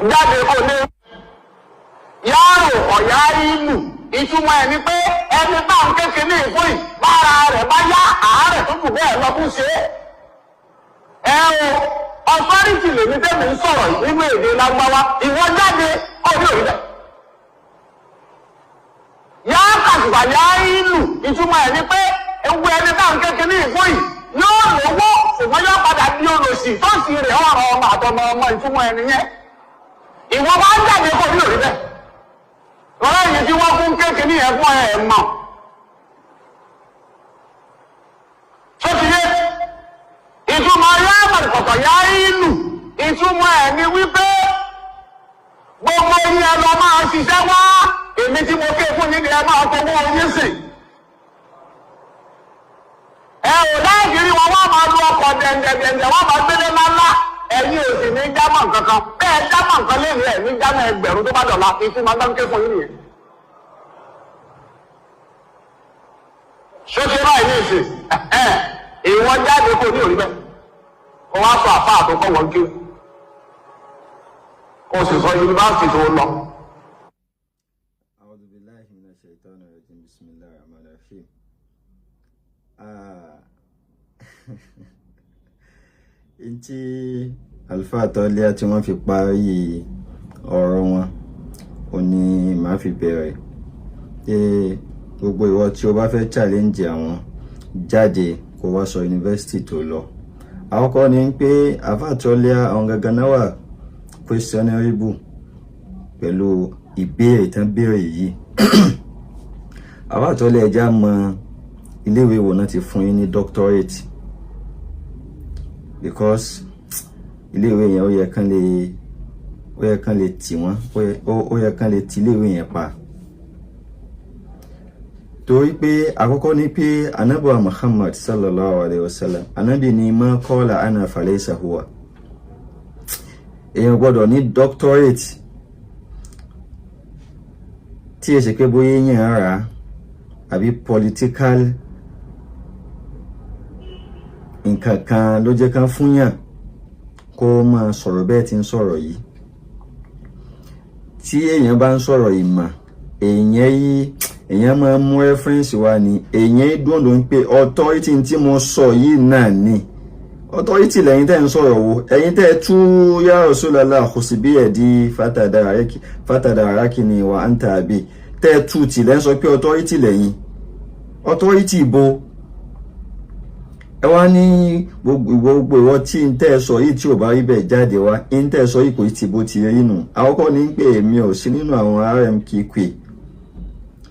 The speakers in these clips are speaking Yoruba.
Jáde kò ní. Yáàrò ọ̀yá ìlú, ìtumọ̀ ẹ̀ ni pé ẹni bá ń kékeré ìfún yìí, bára rẹ̀ bá yá, àárẹ̀ tó kù bẹ́ẹ̀ lọ tún ṣe é. Ẹ o, authority lèmi tẹ́mi ń sọ̀rọ̀ yìí nínú èdè lágbáwá. Ìwọ jáde, ó ní òrí bẹ́ẹ̀. Yá kàtùkà yá ìlú, ìtumọ̀ ẹ̀ ni pé ewu ẹni bá ń kékeré ìfún yìí yóò lówó, ṣùgbọ́n yóò padà di olòṣì tó sì rẹ̀ ọ̀rọ̀ ọmọ àtọmọ ọmọ. Ìtumọ̀ ẹ̀ nìyẹn. Ìwọ bá ń jáde kó ní òrí bẹ́ẹ̀. Lọ́rọ̀ yìí tí wọ́n fún kékeré yẹn fún ẹ̀ mọ̀. Tó ti yé ìtumọ̀ yá mọ̀lùkọ̀tọ̀ yá ìlú, ìtumọ̀ ẹ̀ ni wípé gbogbo yín ẹ lọ máa ṣiṣẹ́ wá, èmi tí mo ké fún yín ni ẹ máa fowó yín sìn. Ẹ ò láìkiri wọn, wọ́n máa lu ọkọ̀ dẹ̀ǹdẹ̀dẹ̀ǹdẹ̀, wọ́n máa gbélé ńláńlá, ẹ̀yin ò sì ní jámọ̀ kankan bẹ́ẹ̀. Jámọ̀ nǹkan lẹ́yìn ẹ̀ ní jámọ̀ ẹgbẹ̀rún tó bá dọ̀la. Ìtumọ̀ gbọ́n ké fún yín nìyẹn. Ṣó ṣe báyìí ní ìsìn? Ìwọ jáde kò ní òrí bẹ́ẹ̀. Kó wá sọ àfáà tó kọ́ wọ́n kí, kó sì sọ yunifásitì tó lọ. أعوذ بالله من الشيطان الرجيم. بسم الله الرحمن الرحيم. Ntí àlùfáà Tọ́líà tí wọ́n fi parí ọ̀rọ̀ wọn ò ní màá fi bẹ̀rẹ̀ pé gbogbo ìwọ tí o bá fẹ́ challenge àwọn, jáde kó wá sọ yunifásitì tó lọ. Àkọ́kọ́ ni pé àlùfáà Tọ́líà, àwọn gangan náà wà questionable pẹ̀lú ìbéèrè tán béèrè yìí. Àlùfáà Tọ́líà, ẹja mọ iléèwé wo náà ti fún yín ní doctorate, because iléèwé yẹn, ó yẹ kán lè tì wọ́n, ó yẹ kán lè tì iléèwé yẹn pa, torí pé àkọ́kọ́ ni pé anabi Muhammad sallallahu alayhi wa sallam, anabi ni ma qala ana falaysa huwa. Èèyàn gbọ́dọ̀ ní doctorate tí ẹ ṣe pé bóyá èèyàn rà àbí political nǹkan kan ló jẹ́ ká fún yàn kó máa sọ̀rọ̀ bẹ́ẹ̀ tí ń sọ̀rọ̀ yìí. Tí èèyàn bá ń sọ̀rọ̀ ìmọ̀, èèyàn yìí, èèyàn máa ń mú reference wá ní. Èèyàn yìí dúndùn ń pé authority tí mo sọ yìí náà ni authority. Lẹ́yìn tẹ́ ń sọ̀rọ̀ wo, ẹ̀yin tẹ́ tú ya Rasulullah kò sí bí ẹ̀dí fatadarakini wa anta abi tẹ́ tú tì lẹ́ ń sọ pé authority lẹ́yìn. Authority bo? Ẹ wá ní gbogbo ìwọ tí ń tẹ́ sọ yìí, tí ò bá rí bẹ́ẹ̀, jáde wá. Ń tẹ́ sọ yìí kò tí bó ti rí nù. Àkọ́kọ́ ní pé èmi ò sí nínú àwọn RMKK,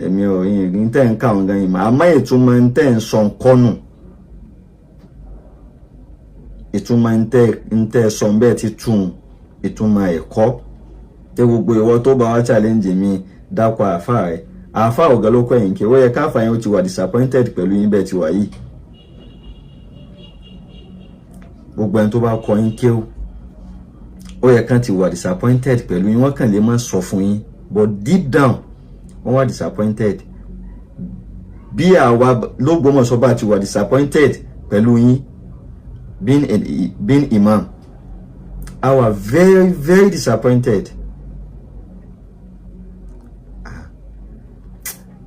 èmi ò yìn tẹ́ ń kà wọn gan yìí mà, àmọ́ ìtumọ̀ ń tẹ́ ń sọ nkọ́nù, ìtumọ̀ ń tẹ́ sọ bẹ́ẹ̀ ti tún ìtumọ̀ ẹ̀kọ́ tẹ. Gbogbo ìwọ tó bá wá challenge mi, dákọ̀ àáfàá rẹ̀. Àáfàá ọ̀gá ló kọ́ ẹ̀yìn kí ó yẹ káfà yẹn ó ti wà disappointed pẹ̀lú yín bẹ́ẹ̀ ti wà yìí. Gbogbo ẹni tó bá kọ́ yín kéwú, ó yẹ kán ti wà disappointed pẹ̀lú yín. Wọ́n kàn lè má sọ fún yín, but deep down wọ́n wà disappointed, bí àwa l'Ógbómọ̀ṣọ́ bá ti wà disappointed pẹ̀lú yín. Being imam, I was very, very disappointed.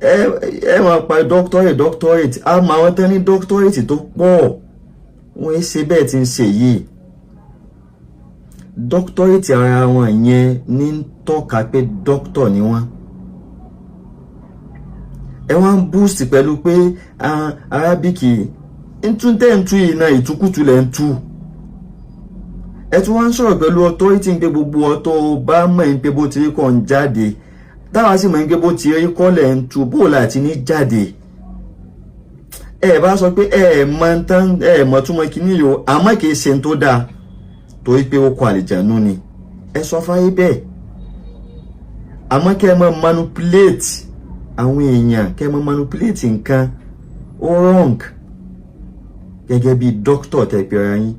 Ẹ máa pa doctorate, doctorate, a máa wọn tán ní doctorate tó pọ̀, wọ́n ń ṣe bẹ́ẹ̀ tí ń ṣe yìí. Doctorate ara wọn yẹn ní ń tọ́ka pé doctor ni wọ́n. Ẹ wá ń boost pẹ̀lú pé Arabic ntún tẹ́ ń tú yìí náà, ìtukùtù lẹ̀ ń tú. Ẹ tún wá ń sọ̀rọ̀ pẹ̀lú authority ń pé gbogbo ọ̀tọ̀ bá mọ̀ ń pé bó ti rí kọ́ ń jáde, táwa sì mọ̀ ń pé bó ti rí kọ́ lẹ̀ ń tú, bó láti ní jáde. Ẹ bá sọ pé ẹ mọ̀ tán, ẹ mọ̀ túmọ̀ kíní yìí o, àmọ́ kìí ṣe ń tó dáa torí pé ó kọ àlìjànú ni. Ẹ sọ fáyé bẹ́ẹ̀, àmọ́ kẹ́ ẹ mọ̀ manipulate àwọn èèyàn, kẹ́ ẹ mọ̀ manipulate nǹkan, ó wrong gẹ́gẹ́ bí doctor tẹ́ pe ara yín.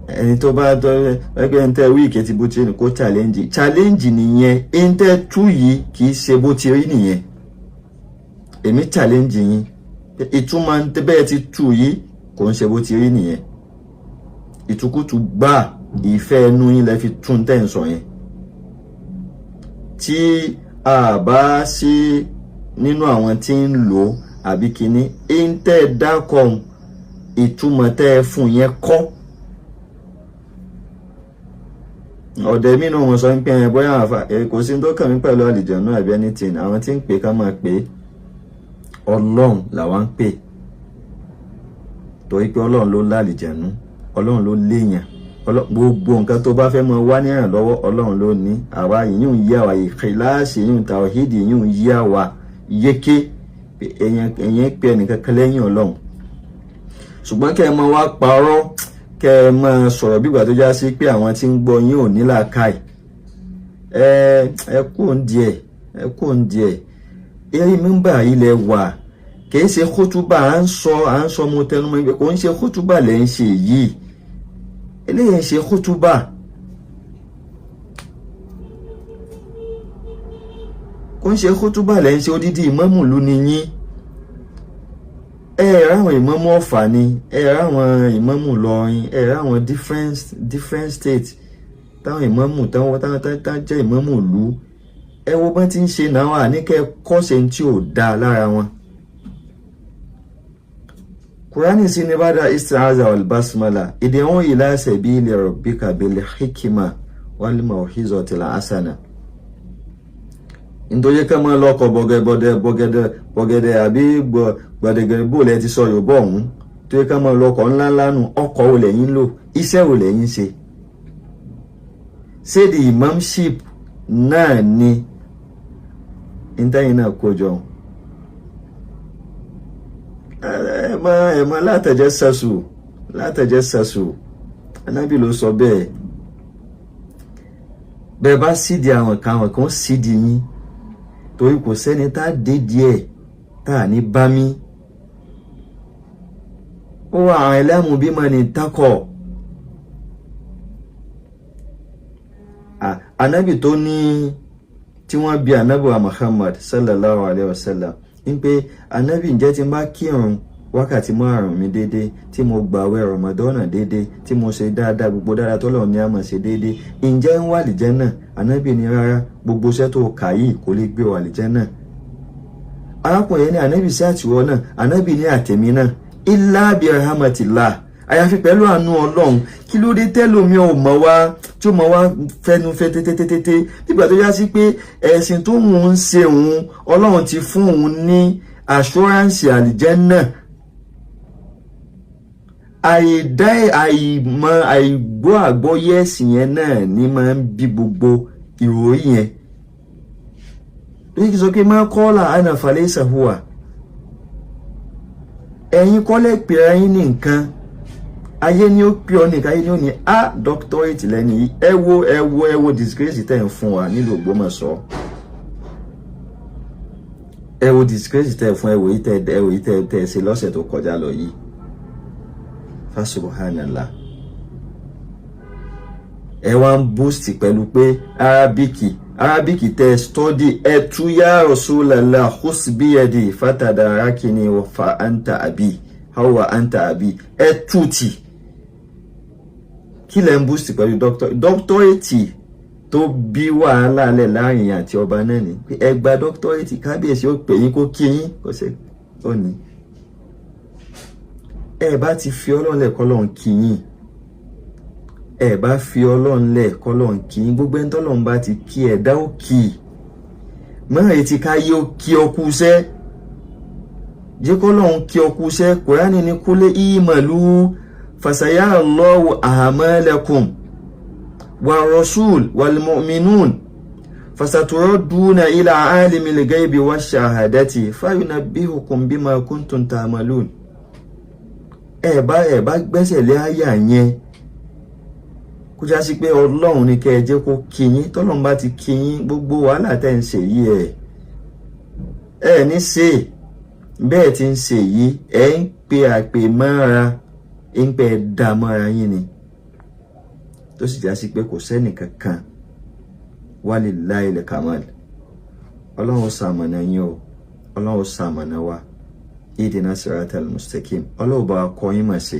Ẹni tó bá tọ́ ẹgbẹ́ ẹni tẹ́ wíìkì ti bó ti rí ni kó challenge. Challenge nìyẹn. Ẹni tẹ́ tú yìí kì í ṣe bó ti rí nìyẹn. Èmi challenge yín, ìtumọ̀ bẹ́ẹ̀ ti tú yìí. Kò ń ṣe bó ti rí nìyẹn. Ìtukùtù gbà, ìfẹ́ ẹnu yín lẹ fi tún tẹ̀ ń sọ yẹn. Tí a bá sí nínú àwọn tí ń lò àbí kínní ń tẹ́ dákọ̀, ìtumọ̀ tẹ́ ẹ fún yẹn kọ́. Ọ̀dẹ̀ mi náà wọ́n sọ pé ẹ bóyá àfa kò sí tó kàn mí pẹ̀lú àlìjẹ̀nú àbí anything. Àwọn tí ń pè ká máa pè é, Ọlọ́run làwa ń pè, torí pé Ọlọ́run ló lálìjẹ̀nú, Ọlọ́run ló léèyàn. Gbogbo nǹkan tó bá fẹ́ mọ wá ní ìrànlọ́wọ́, Ọlọ́run ló ní. Àwa ìyún yí àwa, ìkìláàsì ìyún, tàwíìdì ìyún yí àwa yéké. Èèyàn pé ẹnìkan kan lẹ́yìn Ọlọ́run. Ṣùgbọ́n kẹ́ ẹ mọ wá parọ́, kẹ́ ẹ máa sọ̀rọ̀ bí ìgbà tó já sí pé àwọn tí ń gbọ́ yín ò ní làákàyè, ẹ kú òǹdíẹ̀, ẹ kú òǹdíẹ̀. Eré mímbà ilẹ̀ wà, kìí ṣe kútúbà à ń sọ, à ń sọ. Mo tẹnu mọ́ ibẹ̀, kò ń ṣe kútúbà lẹ́ ń ṣe yìí. Eléyìí ń ṣe kútúbà. Kò ń ṣe kútúbà lẹ́ ń ṣe. Odidi ìmámù ìlú ni yín. Ẹ ráwọn ìmámù Ọ̀fà ni, ẹ ráwọn ìmámù Ìlọrin, ẹ ráwọn different different states, táwọn ìmámù táwọn táwọn táwọn jẹ́ ìmámù ìlú. Ẹ wo bọ́n ti ń ṣe náà, àníkẹ́ kọ́ṣe tí ò dáa lára wọn. Kùránì sí ní bada isti'aza wal basmala, id'u ila sabili rabbika bil hikma wal maw'izatil hasana. Nítorí ká máa lọkọ̀ bọ̀gẹ̀bọ̀dẹ̀ bọ̀gẹ̀dẹ̀ bọ̀gẹ̀dẹ̀ àbí gbọ̀dẹ̀gẹ̀dẹ̀ bò lẹ́ ti sọ Yorùbá ọ̀hún, tó yẹ ká máa lọkọ̀ ńláńlá nù. Ọkọ̀ wo lẹ́yìn lò? Iṣẹ́ wo lẹ́yìn ṣe? Ṣé the imamship náà ni ìtẹ́yìn náà kó jọ? Ẹ mọ látẹ̀jẹ́ sàṣù, látẹ̀jẹ́ sàṣù. Anábì ló sọ bẹ́ẹ̀. Bẹ́ẹ̀ bá sídìí àwọn kan, àwọn kan sídìí yín, torí kò sẹ́ni tá a dé díẹ̀ tá a ní bá mi. Ó wà àwọn ẹlẹ́mù bímọ ní takọ̀. Anábì tó ní tí wọ́n bí anábì wa Muhammad sallallahu alayhi wa sallam ń pé, anábì, ǹjẹ́ tí n bá kírun wákàtí 5 mi déédéé, tí mo gbààwẹ̀ Ramadan déédéé, tí mo ṣe dáadáa, gbogbo dáadáa tọ́lọ́run ní a máa ṣe déédéé, ǹjẹ́ ń wà àlìjánnà? Anábì ní rárá, gbogbo iṣẹ́ tó kà yìí kò lè gbé wà àlìjánnà. Arákùnrin ní, anábì, sí àtiwọ́ náà? Anábì ní àtẹ̀mí náà, illa bi rahmatillah, àyàfi pẹ̀lú àánú Ọlọ́run. Kí ló dé tẹ́lómi ò mọ̀ wá tí ó mọ̀ wá fẹnu fẹ́ tẹ́tẹ́tẹ́tẹ́ nígbà tó yá sí pé ẹ̀sìn tó ń ṣe òun, Ọlọ́run ti fún òun ní assurance àlìjánnà? Àìdá, àìmọ̀, àìgbọ́ àgbọ́yé ẹ̀sìn yẹn náà ní máa ń bí gbogbo ìròyìn yẹn. Lóyún sọ pé má kọ́lá ana falaysa huwa. Ẹ̀yin kọ́lẹ̀ pé ẹ̀yin ní nǹkan ayé ni ó pè ọ́ nìkan, ayé ni ó ní a doctorate lẹ́ni yìí. Ẹ wo, ẹ wo, ẹ wo disgrace tẹ̀ ń fún wa nílùú Ògbómọ̀ṣọ́. Ẹ wo disgrace tẹ̀ fún, ẹ wò yìí tẹ̀, ẹ wò yìí tẹ̀ tẹ̀ ṣe lọ́sẹ̀ tó kọjá lọ yìí. Fasubhanallah. Ẹ wá ń boost pẹ̀lú pé Arabic tẹ study. Ẹ tú ya Rasulallah khus biyadi fatadarakini fa anta abi hawa anta abi. Ẹ tú tì. Kí lẹ ń boost pẹ̀lú doctorate tó bí wàhálà lẹ̀ láàrin àti ọba náà ni pé ẹ gba doctorate, kábíyèsí ó pè yín kó kí yín, kó ṣe ó ní ẹ bá ti fi Ọlọ́run lẹ̀ kọ́lọ́run kí yín. Ẹ bá fi Ọlọ́run lẹ̀ kọ́lọ́run kí yín. Gbogbo ẹni tọ́lọ́run bá ti kí, ẹ̀dá ó kì í mọ́. Etí ká yé ó kí ọ kú iṣẹ́, jẹ́ kọ́lọ́run kí ọ kú iṣẹ́. Kùránì ní kúlẹ̀ ìmọ̀lú fasayarallahu a'malakum wa rasul wal mu'minun fasaturaduna ila alimil ghaibi wash-shahadati fayunabbihukum bima kuntum ta'malun. Ẹ bá gbẹ́sẹ̀ lé àyà yẹn, kó já sí pé Ọlọ́run ní kẹ́ ẹ jẹ́ kó kí yín. Tọ́lọ́run bá ti kí yín, gbogbo wàhálà tẹ́ ń ṣe yìí, ẹ ní ṣe bẹ́ẹ̀ tí ń ṣe yìí. Ẹ ń pe àpè mọ́ra, ń pẹ́ dá mọ́ra yín ni, tó sì já sí pé kò sẹ́nì kankan. Walillahil kamal. Ọlọ́run ṣamọ̀nà yín o, Ọlọ́run ṣamọ̀nà wa. Ihdina siratal mustaqim. Ọlọ́ọ̀bá kọ́ yín mọ̀ sí.